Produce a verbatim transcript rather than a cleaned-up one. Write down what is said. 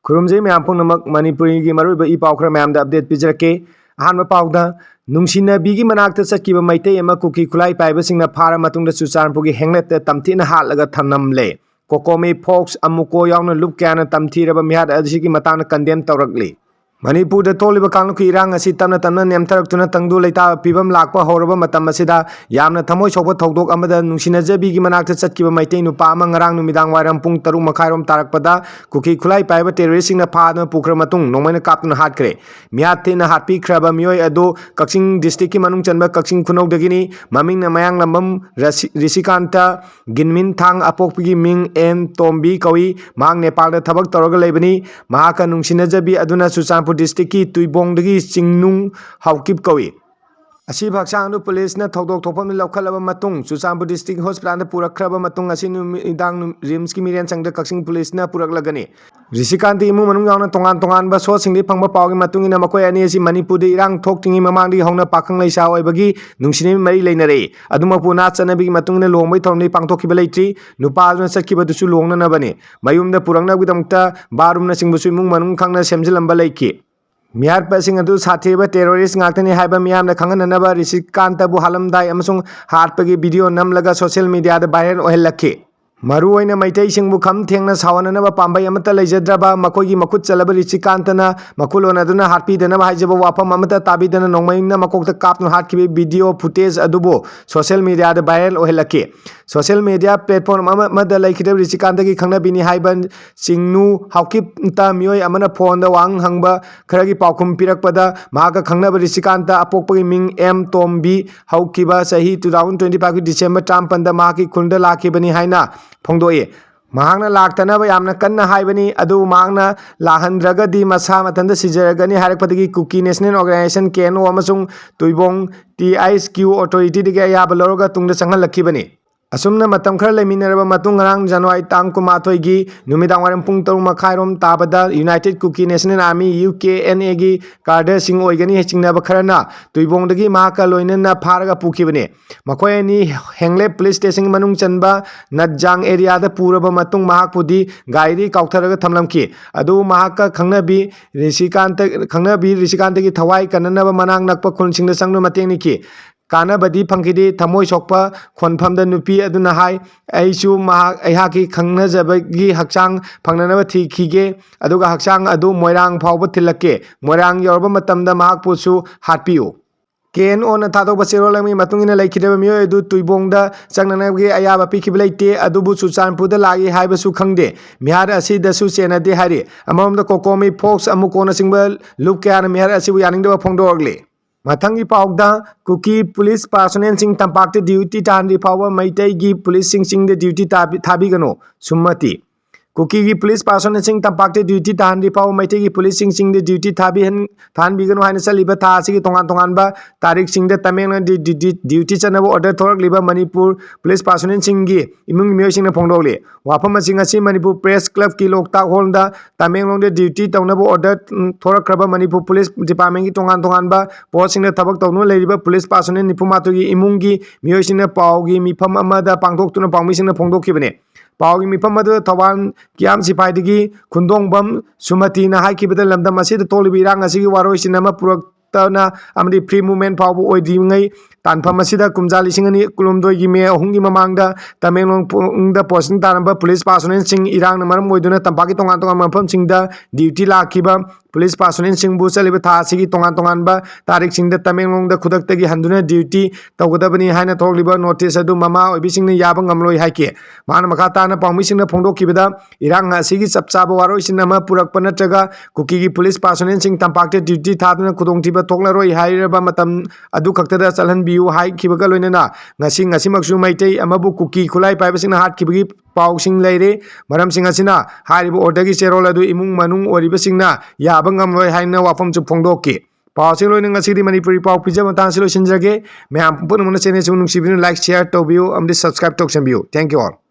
ꯈꯨꯔꯨꯝꯖꯩ ꯃꯌꯥꯝ ꯄꯨꯝꯅꯃꯛ꯫ ꯃꯅꯤꯄꯨꯔꯤꯒꯤ ꯃꯔꯨꯑꯣꯏꯕ ꯏ ꯄꯥꯎ ꯈꯔ ꯃꯌꯥꯝꯗ update ꯄꯤꯖꯔꯛꯀꯦ꯫ ꯑꯍꯥꯟꯕ ꯄꯥꯎꯗ, ꯅꯨꯡꯁꯤꯅꯕꯤꯒꯤ ꯃꯅꯥꯛꯇ ꯆꯠꯈꯤꯕ ꯃꯩꯇꯩ ꯑꯃ ꯀꯨꯀꯤ ꯈꯨꯠꯂꯥꯏ ꯄꯥꯏꯕꯁꯤꯡꯅ ꯐꯥꯔ ꯃꯇꯨꯡꯗ ꯆꯨꯔꯆꯥꯟꯄꯨꯔꯒꯤ ꯍꯦꯡꯂꯦꯠꯇ ꯇꯝꯊꯤꯅ ꯍꯥꯠꯂꯒ ꯊꯝꯂꯝꯂꯦ꯫ ꯀꯣꯀꯣꯃꯤ, ꯐꯣꯛꯁ, ꯑꯃꯨꯀꯣ ꯌꯥꯎꯅ ꯂꯨꯞ ꯀꯌꯥꯅ ꯇꯝꯊꯤꯔꯕ ꯃꯤꯍꯥꯠ ꯑꯁꯤꯒꯤ ꯃꯇꯥꯡꯗ condemn ꯇꯧꯔꯛꯂꯤ꯫ ꯃꯅꯤꯄꯨꯔꯗ ꯊꯣꯛꯂꯤꯕ ꯀꯥꯡꯂꯨꯞꯀꯤ ꯏꯔꯥꯡ ꯑꯁꯤ ꯇꯞꯅ ꯇꯞꯅ ꯅꯦꯝꯊꯔꯛꯇꯨꯅ ꯇꯪꯗꯨ ꯂꯩꯇꯥꯕ ꯐꯤꯕꯝ ꯂꯥꯛꯄ ꯍꯧꯔꯕ ꯃꯇꯝ ꯑꯁꯤꯗ, ꯌꯥꯝꯅ ꯊꯃꯣꯏ ꯁꯣꯛꯄ ꯊꯧꯗꯣꯛ ꯑꯃꯗ ꯅꯨꯡꯁꯤꯅꯖꯕꯤꯒꯤ ꯃꯅꯥꯛꯇ ꯆꯠꯈꯤꯕ ꯃꯩꯇꯩ ꯅꯨꯄꯥ ꯑꯃ ꯉꯔꯥꯡ ꯅꯨꯃꯤꯗꯥꯡ ꯋꯥꯏꯔꯝ ꯄꯨꯡ ꯇꯔꯨꯛ ꯃꯈꯥꯏꯔꯣꯝ ꯇꯥꯔꯛꯄꯗ ꯀꯨꯀꯤ ꯈꯨꯠꯂꯥꯏ ꯄꯥꯏꯕ terroristꯁꯤꯡꯅ ꯐꯥꯗꯨꯅ ꯄꯨꯈ꯭ꯔ ꯃꯇꯨꯡ ꯅꯣꯡꯃꯩꯅ ꯀꯥꯞꯇꯨꯅ ꯍꯥꯠꯈ꯭ꯔꯦ꯫ ꯃꯤꯍꯥꯠ ꯊꯤꯅ ꯍꯥꯠꯄꯤꯈ꯭ꯔꯕ ꯃꯤꯑꯣꯏ ꯑꯗꯨ ꯀꯛꯆꯤꯡ districtꯀꯤ ꯃꯅꯨꯡ ꯆꯟꯕ ꯀꯛꯆꯤꯡ ꯈꯨꯅꯧꯗꯒꯤꯅꯤ꯫ ꯃꯃꯤꯡꯅ ꯃꯌꯥꯡꯂꯝꯕꯝ ꯔꯁꯤ-, ꯔꯤꯁꯤꯀꯥꯟꯇ ꯒꯤꯟꯃꯤꯟ ꯊꯥꯡ, ꯑꯄꯣꯛꯄꯒꯤ ꯃꯤꯡ ꯑꯦꯟ ꯇꯣꯝꯕꯤ ꯀꯧꯏ꯫ ꯃꯍꯥꯛ ꯅꯦꯄꯥꯜꯗ ꯊꯕꯛ ꯇꯧꯔꯒ ꯂꯩꯕꯅꯤ꯫ ꯃꯍꯥꯛꯀ ꯅꯨꯡꯁꯤꯅꯖꯕꯤ ꯑꯗꯨꯅ ꯆꯨꯔꯆꯥꯟꯄꯨꯔ districtꯀꯤ ꯇꯨꯏꯕꯣꯡꯗꯒꯤ ꯆꯤꯡꯅꯨꯡ ꯍꯥꯎꯀꯤꯞ ꯀꯧꯏ꯫ ꯑꯁꯤꯕ ꯍꯛꯆꯥꯡ ꯑꯗꯨ ꯄꯨꯂꯤꯁꯅ ꯊꯧꯗꯣꯛ ꯊꯣꯛꯐꯝꯗ ꯂꯧꯈꯠꯂꯕ ꯃꯇꯨꯡ ꯆꯨꯔꯆꯥꯟꯄꯨꯔ district hospitalꯗ ꯄꯨꯔꯛꯈ꯭ꯔꯕ ꯃꯇꯨꯡ ꯉꯁꯤ ꯅꯨꯃꯤꯗꯥꯡ ꯅꯨ-, RIMSꯀꯤ ꯃꯤꯔꯦꯟ ꯁꯪꯗ ꯀꯛꯆꯤꯡ ꯄꯨꯂꯤꯁꯅ ꯄꯨꯔꯛꯂꯒꯅꯤ꯫ ꯔꯤꯁꯤꯀꯥꯟꯇ ꯏꯃꯨꯡ ꯃꯅꯨꯡ ꯌꯥꯎꯅ ꯇꯣꯉꯥꯟ ꯇꯣꯉꯥꯟꯕ sourceꯁꯤꯡꯗꯒꯤ ꯐꯪꯕ ꯄꯥꯎꯒꯤ ꯃꯇꯨꯡ ꯏꯟꯅ ꯃꯈꯣꯏ ꯑꯅꯤ ꯑꯁꯤ ꯃꯅꯤꯄꯨꯔꯗ ꯏꯔꯥꯡ ꯊꯣꯛꯇ꯭ꯔꯤꯉꯩ ꯃꯃꯥꯡꯗꯒꯤ ꯍꯧꯅ ꯄꯥꯈꯪ ꯂꯩꯁꯥ ꯑꯣꯏꯕꯒꯤ ꯅꯨꯡꯁꯤꯅꯕ ꯃꯔꯤ ꯂꯩꯅꯔꯛꯏ꯫ ꯑꯗꯨꯃꯛꯄꯨ ꯅꯥꯠ ꯆꯠꯅꯕꯤꯒꯤ ꯃꯇꯨꯡ ꯏꯟꯅ ꯂꯨꯍꯣꯡꯕꯒꯤ ꯊꯧꯔꯝꯗꯤ ꯄꯥꯡꯊꯣꯛꯈꯤꯕ ꯂꯩꯇ꯭ꯔꯤ꯫ ꯅꯨꯄꯥ ꯑꯗꯨꯅ ꯆꯠꯈꯤꯕꯗꯨꯁꯨ ꯂꯨꯍꯣꯡꯅꯅꯕꯅꯤ꯫ ꯃꯌꯨꯝꯗ ꯄꯨꯔꯛꯅꯕꯒꯤꯗꯃꯛꯇ bathroomꯅꯆꯤꯡꯕꯁꯨ ꯏꯃꯨꯡ ꯃꯅꯨꯡ ꯈꯪꯅ ꯁꯦꯝꯖꯤꯜꯂꯝꯕ ꯂꯩꯈꯤ꯫ ꯃꯤꯍꯥꯠꯄꯁꯤꯡ ꯑꯗꯨ ꯁꯥꯊꯤꯔꯕ terrorist ꯉꯥꯛꯇꯅꯤ ꯍꯥꯏꯕ ꯃꯤꯌꯥꯝꯅ ꯈꯪꯍꯟꯅꯅꯕ ꯔꯤꯁꯤꯀꯥꯟꯇꯕꯨ ꯍꯥꯠꯂꯝꯗꯥꯏ ꯑꯃꯁꯨꯡ ꯍꯥꯠꯄꯒꯤ video ꯅꯝꯂꯒ social mediaꯗ viral ꯑꯣꯏꯍꯜꯂꯛꯈꯤ꯫ ꯃꯔꯨꯑꯣꯏꯅ ꯃꯩꯇꯩꯁꯤꯡꯕꯨ ꯈꯝ ꯊꯦꯡꯅ ꯁꯥꯎꯍꯟꯅꯅꯕ ꯄꯥꯝꯕꯩ ꯑꯃꯠꯇ ꯂꯩꯖꯗ꯭ꯔꯕ ꯃꯈꯣꯏꯒꯤ ꯃꯈꯨꯠ ꯆꯠꯂꯕ ꯔꯤꯁꯤꯀꯥꯟꯇꯅ ꯃꯈꯨ ꯂꯣꯟꯅꯗꯨꯅ ꯍꯥꯠꯄꯤꯗꯅꯕ ꯍꯥꯏꯖꯕ ꯋꯥꯐꯝ ꯑꯃꯠꯇ ꯇꯥꯕꯤꯗꯅ ꯅꯣꯡꯃꯩꯅ ꯃꯀꯣꯛꯇ ꯀꯥꯞꯇꯨꯅ ꯍꯥꯠꯈꯤꯕꯒꯤ video footage ꯑꯗꯨꯕꯨ social mediaꯗ viral ꯑꯣꯏꯍꯜꯂꯛꯈꯤ꯫ Social media platform ꯑꯃ-, ꯑꯃꯗ ꯂꯩꯈꯤꯗ꯭ꯔꯕ ꯔꯤꯁꯤꯀꯥꯟꯇꯒꯤ ꯈꯪꯅꯕꯤꯅꯤ ꯍꯥꯏꯕ ꯆꯤꯡꯅꯨ ꯍꯥꯎꯀꯤꯞꯇ ꯃꯤꯑꯣꯏ ꯑꯃꯅ phoneꯗ ꯋꯥꯍꯪ ꯍꯪꯕ ꯈꯔꯒꯤ ꯄꯥꯎꯈꯨꯝ ꯄꯤꯔꯛꯄꯗ ꯃꯍꯥꯛꯀ ꯈꯪꯅꯕ ꯔꯤꯁꯤꯀꯥꯟꯇ ꯑꯄꯣꯛꯄꯒꯤ ꯃꯤꯡ ꯑꯦꯝ ꯇꯣꯝꯕꯤ ꯍꯧꯈꯤꯕ ꯆꯍꯤ two thousand twenty fiveꯀꯤ December ꯇꯔꯥꯃꯥꯄꯟꯗ ꯃꯍꯥꯛꯀꯤ ꯈꯨꯜꯗ ꯂꯥꯛꯈꯤꯕꯅꯤ ꯍꯥꯏꯅ ꯐꯣꯡꯗꯣꯛꯏ꯫ ꯃꯍꯥꯛꯅ ꯂꯥꯛꯇꯅꯕ ꯌꯥꯝꯅ ꯀꯟꯅ ꯍꯥꯏꯕꯅꯤ, ꯑꯗꯨꯕꯨ ꯃꯍꯥꯛꯅ ꯂꯥꯛꯍꯟꯗ꯭ꯔꯒꯗꯤ ꯃꯁꯥ ꯃꯊꯟꯇ ꯁꯤꯖꯔꯒꯅꯤ ꯍꯥꯏꯔꯛꯄꯗꯒꯤ ꯀꯨꯀꯤ National Organisation, KNO, ꯑꯃꯁꯨꯡ ꯇꯨꯏꯕꯣꯡ TISQ authorityꯗꯒꯤ ꯑꯌꯥꯕ ꯂꯧꯔꯒ ꯇꯨꯡꯗ ꯆꯪꯍꯜꯂꯛꯈꯤꯕꯅꯤ꯫ ꯑꯁꯨꯝꯅ ꯃꯇꯝ ꯈꯔ ꯂꯩꯃꯤꯟꯅꯔꯕ ꯃꯇꯨꯡ, ꯉꯔꯥꯡ ꯖꯅꯋꯥꯔꯤ ꯇꯥꯡ ꯀꯨꯟꯃꯥꯊꯣꯏꯒꯤ ꯅꯨꯃꯤꯗꯥꯡ ꯋꯥꯏꯔꯝ ꯄꯨꯡ ꯇꯔꯨꯛ ꯃꯈꯥꯏꯔꯣꯝ ꯇꯥꯕꯗ United Kuki National Army, U K N A, ꯒꯤ cadre ꯁꯤꯡ ꯑꯣꯏꯒꯅꯤ ꯆꯤꯡꯅꯕ ꯈꯔꯅ ꯇꯨꯏꯕꯣꯡꯗꯒꯤ ꯃꯍꯥꯛꯀ ꯂꯣꯏꯅꯅ ꯐꯥꯔꯒ ꯄꯨꯈꯤꯕꯅꯤ꯫ ꯃꯈꯣꯏ ꯑꯅꯤ ꯍꯦꯡꯂꯦꯞ police station ꯒꯤ ꯃꯅꯨꯡ ꯆꯟꯕ ꯅꯠꯖꯥꯡ area ꯗ ꯄꯨꯔꯕ ꯃꯇꯨꯡ, ꯃꯍꯥꯛꯄꯨꯗꯤ ꯒꯥꯔꯤꯗꯒꯤ ꯀꯥꯎꯊꯔꯒ ꯊꯝꯂꯝꯈꯤ꯫ ꯑꯗꯨꯕꯨ ꯃꯍꯥꯛꯀ ꯈꯪꯅꯕꯤ ꯔꯤꯁꯤꯀꯥꯟꯇ, ꯈꯪꯅꯕꯤ ꯔꯤꯁꯤꯀꯥꯟꯇꯒꯤ ꯊꯋꯥꯏ ꯀꯟꯅꯅꯕ ꯃꯅꯥꯛ ꯅꯛꯄ ꯈꯨꯜꯁꯤꯡꯗ ꯆꯪꯗꯨꯅ ꯃꯇꯦꯡ ꯅꯤꯈꯤ꯫ ꯀꯥꯟꯅꯕꯗꯤ ꯐꯪꯈꯤꯗꯦ꯫ ꯊꯃꯣꯏ ꯁꯣꯛꯄ ꯈꯣꯟꯐꯝꯗ ꯅꯨꯄꯤ ꯑꯗꯨꯅ ꯍꯥꯏ, "ꯑꯩꯁꯨ ꯃꯍꯥꯛ, ꯑꯩꯍꯥꯛꯀꯤ ꯈꯪꯅꯖꯕꯒꯤ ꯍꯛꯆꯥꯡ ꯐꯪꯅꯅꯕ ꯊꯤꯈꯤꯒꯦ, ꯑꯗꯨꯒ ꯍꯛꯆꯥꯡ ꯑꯗꯨ ꯃꯣꯏꯔꯥꯡ ꯐꯥꯎꯕ ꯊꯤꯜꯂꯛꯀꯦ꯫ ꯃꯣꯏꯔꯥꯡ ꯌꯧꯔꯕ ꯃꯇꯝꯗ ꯃꯍꯥꯛꯄꯨꯁꯨ ꯍꯥꯠꯄꯤꯌꯨ"꯫ K N O ꯅ ꯊꯥꯗꯣꯛꯄ ꯆꯦꯔꯣꯜ ꯑꯃꯒꯤ ꯃꯇꯨꯡ ꯏꯟꯅ, ꯂꯩꯈꯤꯗ꯭ꯔꯕ ꯃꯤꯑꯣꯏ ꯑꯗꯨ ꯇꯨꯏꯕꯣꯡꯗ ꯆꯪꯅꯅꯕꯒꯤ ꯑꯌꯥꯕ ꯄꯤꯈꯤꯕ ꯂꯩꯇꯦ, ꯑꯗꯨꯕꯨ ꯆꯨꯔꯆꯥꯟꯄꯨꯔꯗ ꯂꯥꯛꯏ ꯍꯥꯏꯕꯁꯨ ꯈꯪꯗꯦ꯫ ꯃꯤꯍꯥꯠ ꯑꯁꯤꯗꯁꯨ ꯆꯦꯟꯅꯗꯦ ꯍꯥꯏꯔꯤ꯫ ꯑꯃꯔꯣꯝꯗ, ꯀꯣꯀꯣꯃꯤ, ꯐꯣꯛꯁ ꯑꯃꯨꯛ ꯀꯣꯟꯅꯆꯤꯡꯕ ꯂꯨꯞ ꯀꯌꯥꯅ ꯃꯤꯍꯥꯠ ꯑꯁꯤꯕꯨ ꯌꯥꯅꯤꯡꯗꯕ ꯐꯣꯡꯗꯣꯔꯛꯂꯤ꯫ ꯃꯊꯪꯒꯤ ꯄꯥꯎꯗ, ꯀꯨꯀꯤ police personnel ꯁꯤꯡ ꯇꯝꯄꯥꯛꯇ duty ꯇꯥꯍꯟꯗ꯭ꯔꯤ ꯐꯥꯎꯕ ꯃꯩꯇꯩꯒꯤ police ꯁꯤꯡ ꯆꯤꯡꯗ duty ꯇꯥꯕꯤ-, ꯊꯥꯕꯤꯒꯅꯨ, ꯁꯨꯝꯃꯇꯤ꯫ ꯀꯨꯀꯤꯒꯤ police personnel ꯁꯤꯡ ꯇꯝꯄꯥꯛꯇ duty ꯇꯥꯍꯟꯗ꯭ꯔꯤ ꯐꯥꯎꯕ ꯃꯩꯇꯩꯒꯤ police ꯁꯤꯡ ꯆꯤꯡꯗ duty ꯊꯥꯕꯤꯍꯟ-, ꯊꯥꯍꯟꯕꯤꯒꯅꯨ ꯍꯥꯏꯅ ꯆꯠꯂꯤꯕ ꯊꯥ ꯑꯁꯤꯒꯤ ꯇꯣꯉꯥꯟ ꯇꯣꯉꯥꯟꯕ ꯇꯥꯔꯤꯛꯁꯤꯡꯗ ꯇꯃꯦꯡꯂꯣꯡꯗ ꯗ꯭ꯌꯨ-, ꯗ꯭ꯌꯨ-, duty ꯆꯠꯅꯕ order ꯊꯣꯔꯛꯂꯤꯕ ꯃꯅꯤꯄꯨꯔ police personnel ꯁꯤꯡꯒꯤ ꯏꯃꯨꯡꯒꯤ ꯃꯤꯑꯣꯏꯁꯤꯡꯅ ꯐꯣꯡꯗꯣꯛꯂꯤ꯫ ꯋꯥꯐꯝ ꯑꯁꯤ ꯉꯁꯤ ꯃꯅꯤꯄꯨꯔ Press Club ꯀꯤ ꯂꯣꯛꯇꯥꯛ hall ꯗ ꯇꯃꯦꯡꯂꯣꯡꯗ duty ꯇꯧꯅꯕ order, ꯎꯝ, ꯊꯣꯔꯛꯈ꯭ꯔꯕ ꯃꯅꯤꯄꯨꯔ police department ꯀꯤ ꯇꯣꯉꯥꯟ ꯇꯣꯉꯥꯟꯕ post ꯁꯤꯡꯗ ꯊꯕꯛ ꯇꯧꯗꯨꯅ ꯂꯩꯔꯤꯕ police personnel ꯅꯤꯐꯨ ꯃꯥꯊꯣꯏꯒꯤ ꯏꯃꯨꯡꯒꯤ ꯃꯤꯑꯣꯏꯁꯤꯡꯅ ꯄꯥꯎꯒꯤ ꯃꯤꯐꯝ ꯑꯃꯗ ꯄꯥꯡꯊꯣꯛꯇꯨꯅ ꯄꯥꯎꯃꯤꯁꯤꯡꯅ ꯐꯣꯡꯗꯣꯛꯈꯤꯕꯅꯤ꯫ ꯄꯥꯎꯒꯤ ꯃꯤꯐꯝ ꯑꯗꯨꯗ ꯊꯧꯕꯥꯜ ꯀꯤꯌꯥꯝ ꯁꯤꯐꯥꯏꯗꯒꯤ ꯈꯨꯟꯗꯣꯡꯕꯝ ꯁꯨꯃꯇꯤꯅ ꯍꯥꯏꯈꯤꯕꯗ, ꯂꯝꯗꯝ ꯑꯁꯤꯗ ꯊꯣꯛꯂꯤꯕ ꯏꯔꯥꯡ ꯑꯁꯤꯒꯤ ꯋꯥꯔꯣꯏꯁꯤꯟ ꯑꯃ ꯄꯨꯔꯛꯇꯅ ꯑꯃꯗꯤ free movement ꯐꯥꯎꯕ ꯑꯣꯏꯗ꯭ꯔꯤꯉꯩ ꯇꯥꯟꯐꯝ ꯑꯁꯤꯗ ꯀꯨꯝꯖꯥ ꯂꯤꯁꯤꯡ ꯑꯅꯤ ꯀꯨꯟꯍꯨꯝꯗꯣꯏꯒꯤ ꯃꯦ ꯑꯍꯨꯝꯒꯤ ꯃꯃꯥꯡꯗ ꯇꯃꯦꯡꯂꯣꯡꯗ posting ꯇꯥꯔꯝꯕ police personnel ꯁꯤꯡ ꯏꯔꯥꯡꯅ ꯃꯔꯝ ꯑꯣꯏꯗꯨꯅ ꯇꯝꯄꯥꯛꯀꯤ ꯇꯣꯉꯥꯟ ꯇꯣꯉꯥꯟꯕ ꯃꯐꯝꯁꯤꯡꯗ duty ꯂꯥꯛꯈꯤꯕ police personnel ꯁꯤꯡꯕꯨ ꯆꯠꯂꯤꯕ ꯊꯥ ꯑꯁꯤꯒꯤ ꯇꯣꯉꯥꯟ ꯇꯣꯉꯥꯟꯕ ꯇꯥꯔꯤꯛꯁꯤꯡꯗ ꯇꯃꯦꯡꯂꯣꯡꯗ ꯈꯨꯗꯛꯇꯒꯤ ꯍꯟꯗꯨꯅ duty ꯇꯧꯒꯗꯕꯅꯤ ꯍꯥꯏꯅ ꯊꯣꯛꯂꯤꯕ notice ꯑꯗꯨ ꯃꯃꯥ ꯑꯣꯏꯕꯤꯁꯤꯡꯅ ꯌꯥꯕ ꯉꯝꯂꯣꯏ ꯍꯥꯏꯈꯤ꯫ ꯃꯍꯥꯛꯅ ꯃꯈꯥ ꯇꯥꯅ ꯄꯥꯎꯃꯤꯁꯤꯡꯅ ꯐꯣꯡꯗꯣꯛꯈꯤꯕꯗ, ꯏꯔꯥꯡ ꯑꯁꯤꯒꯤ ꯆꯞ ꯆꯥꯕ ꯋꯥꯔꯣꯏꯁꯤꯟ ꯑꯃ ꯄꯨꯔꯛꯄ ꯅꯠꯇ꯭ꯔꯒ ꯀꯨꯀꯤꯒꯤ police personnel ꯁꯤꯡ ꯇꯝꯄꯥꯛꯇ duty ꯊꯥꯗꯨꯅ ꯈꯨꯗꯣꯡꯊꯤꯕ ꯊꯣꯛꯂꯔꯣꯏ ꯍꯥꯏꯔꯕ ꯃꯇꯝ ꯑꯗꯨ ꯈꯛꯇꯗ ꯆꯠꯍꯟꯕꯤꯌꯨ ꯍꯥꯏꯈꯤꯕꯒ ꯂꯣꯏꯅꯅ ꯉꯁꯤ, ꯉꯁꯤꯃꯛꯁꯨ ꯃꯩꯇꯩ ꯑꯃꯕꯨ ꯀꯨꯀꯤ ꯈꯨꯠꯂꯥꯏ ꯄꯥꯏꯕꯁꯤꯡꯅ ꯍꯥꯠꯈꯤꯕꯒꯤ ꯄꯥꯎꯁꯤꯡ ꯂꯩꯔꯦ꯫ ꯃꯔꯝꯁꯤꯡ ꯑꯁꯤꯅ ꯍꯥꯏꯔꯤꯕ order ꯒꯤ ꯆꯦꯔꯣꯜ ꯑꯗꯨ ꯏꯃꯨꯡ ꯃꯅꯨꯡ ꯑꯣꯏꯔꯤꯕꯁꯤꯡꯅ ꯌꯥꯕ ꯉꯝꯂꯣꯏ ꯍꯥꯏꯅ ꯋꯥꯐꯝꯁꯨ ꯐꯣꯡꯗꯣꯛꯈꯤ꯫ ꯄꯥꯎꯁꯤꯡ ꯂꯣꯏꯅ ꯉꯁꯤꯗꯤ ꯃꯅꯤꯄꯨꯔꯤ ꯄꯥꯎ ꯄꯤꯖꯕ ꯃꯇꯥꯡꯁꯤ ꯂꯣꯏꯁꯤꯟꯖꯒꯦ꯫ ꯃꯌꯥꯝ ꯄꯨꯝꯅꯃꯛꯅ channel ꯑꯁꯤꯕꯨ ꯅꯨꯡꯁꯤꯕꯤꯗꯨꯅ like, share ꯇꯧꯕꯤꯌꯨ ꯑꯃꯗꯤ subscribe ꯇꯧꯁꯟꯕꯤꯌꯨ꯫ Thank you all.